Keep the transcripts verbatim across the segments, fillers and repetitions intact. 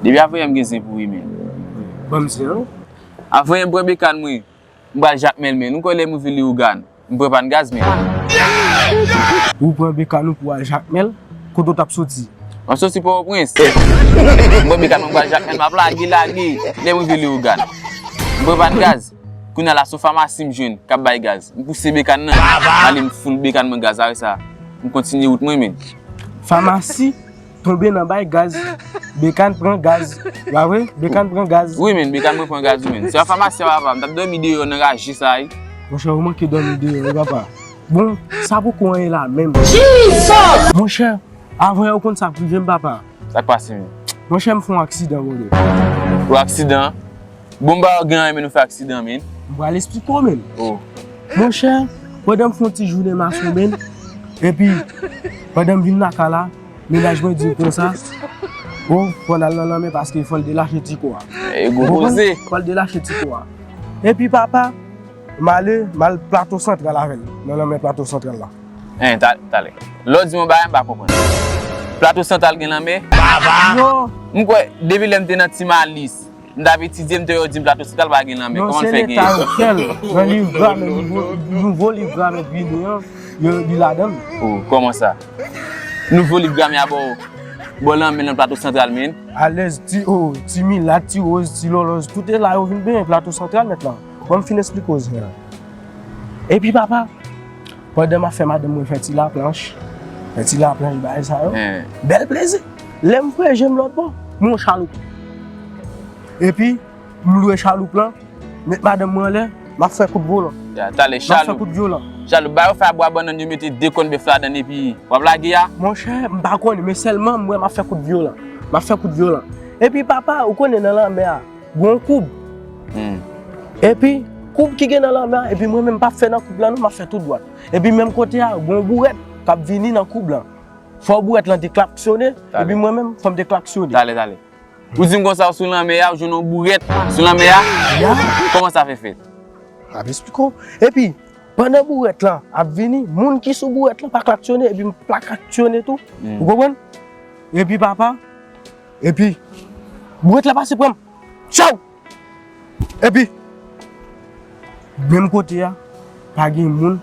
Depi avanyè m gen zen pou wi, men. Ban m zen an. Avanyè m pran bekàn mwen, m pral Jakmèl, men. Ou kwè lè m rive Leyogàn, m pran pàn gaz, men. Ou pran bekàn ou pou al Jakmèl, kote w t ap soti? M ap soti Pòtoprens. M pran bekàn mwen, m pral Jakmèl, m ap lage, lage, lè m rive Leyogàn. M pran pàn gaz. Kounye a la, se yon famasi m jwenn k ap bay gaz. M pouse bekàn nan, m ale m foul bekàn mwen gaz, apre sa, m kontinye wout mwen, men. Famasi tonbe nan bay gaz, bekàn pran gaz. Pa vre? Bekàn pran gaz. Wi, men, bekàn mwen pran gaz, wi, men. Se yon famasi, papa, m t ap dòmi deyò nan raje sa, wi. Monchè, ou manke dòmi deyò, wi, papa. Bon, sa poko anyen la menm. Jesus! Monchè, avan ou konn sa k rive m, papa. Sa k pase, men? Monchè, m fè yon aksidan, brother. Yon aksidan? Bon, m pa gen anyen, men nou fè aksidan, men. M pral esplike w, men. Oh. Monchè, pandan m fè yon ti jounen mason, men, epi, pandan m vin lakay la, mennaj mwen di m konsa, oh, fò n al nan lanmè paske fò l delache ti kò a. E gwo koze. Fò l delache ti kò a. Epi, papa, m ale, m al Plato Santral avè l, nan lanmè Plato Santral la. En, ta-, talè. Lè w di m yon bagay, m pa konprann. Plato Santral gen lanmè? Baba! Non. M kwè, depi lè m te nan Ti Malis, m t ap etidye, m te wè yo di m Plato Santral pa gen lanmè. Kòman l fè gen? Non, se Leta yo fè l. Nan liv gramè, nouvo, nouvo liv gramè k vini an, yo, li ladan l. Oh, kòman sa? Nouvo liv gramè a bò, bò lanmè nan Plato Santral, men. Alèz, ti, oh, ti milat, ti woz, ti lòlòz, tout e la yo vin benyen Plato Santral mèt la. Bon, m fin esplike w zen an. Epi papa, pandan m ap fè madanm mwen fè ti laplanch, fè ti laplanch, bagay sa yo, bèl plezi. Lè m fè je m lòt bò, m wè yon chaloup. Epi, m lwe chaloup lan, met madanm mwen anlè, m ap fè kout volan. Ya, talè, m ap fè chaloup. Kout vyolan. Chaloup, ba yo fè a bwa bannann, yo mete de kòn bèf ladan l epi w ap lage a? Monchè, m pa konnen, men sèlman m wè m ap fè kout vyolan. M ap fè kout vyolan. Epi papa, ou konnen nan lanmè a, gon koub. Hmm. Epi, koub ki gen nan lanmè a, epi mwen menm m p ap fè nan koub lan non, m ap fè tou dwat. Epi menm kote a, gon bourèt k ap vini nan koub lan. Fò bourèt lan te klaksyone, epi mwen menm, fò m te klaksyone. Talè, talè. Ou di m konsa, ou sou lanmè a, ou jwenn yon bourèt sou lanmè a? Ya. Kòman sa fè fèt? M ap esplike w. Epi, pandan bourèt lan ap vini, moun ki sou bourèt lan pa klaksyone, epi m pa klaksyone tou. Hmm. Ou konprann? Epi papa, epi, bourèt la pase pran m. Tchaw! Epi, menm kote a, pa gen moun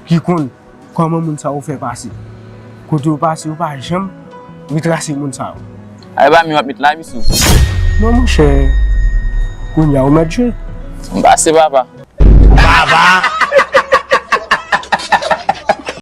ki konn kòman moun sa yo fè pase. Kote yo pase, yo pa janm retrase moun sa yo. Ay, ba, men w ap met lavi sou. Non, monchè, kounye a, ou mèt jwe. M pase, papa. Baba!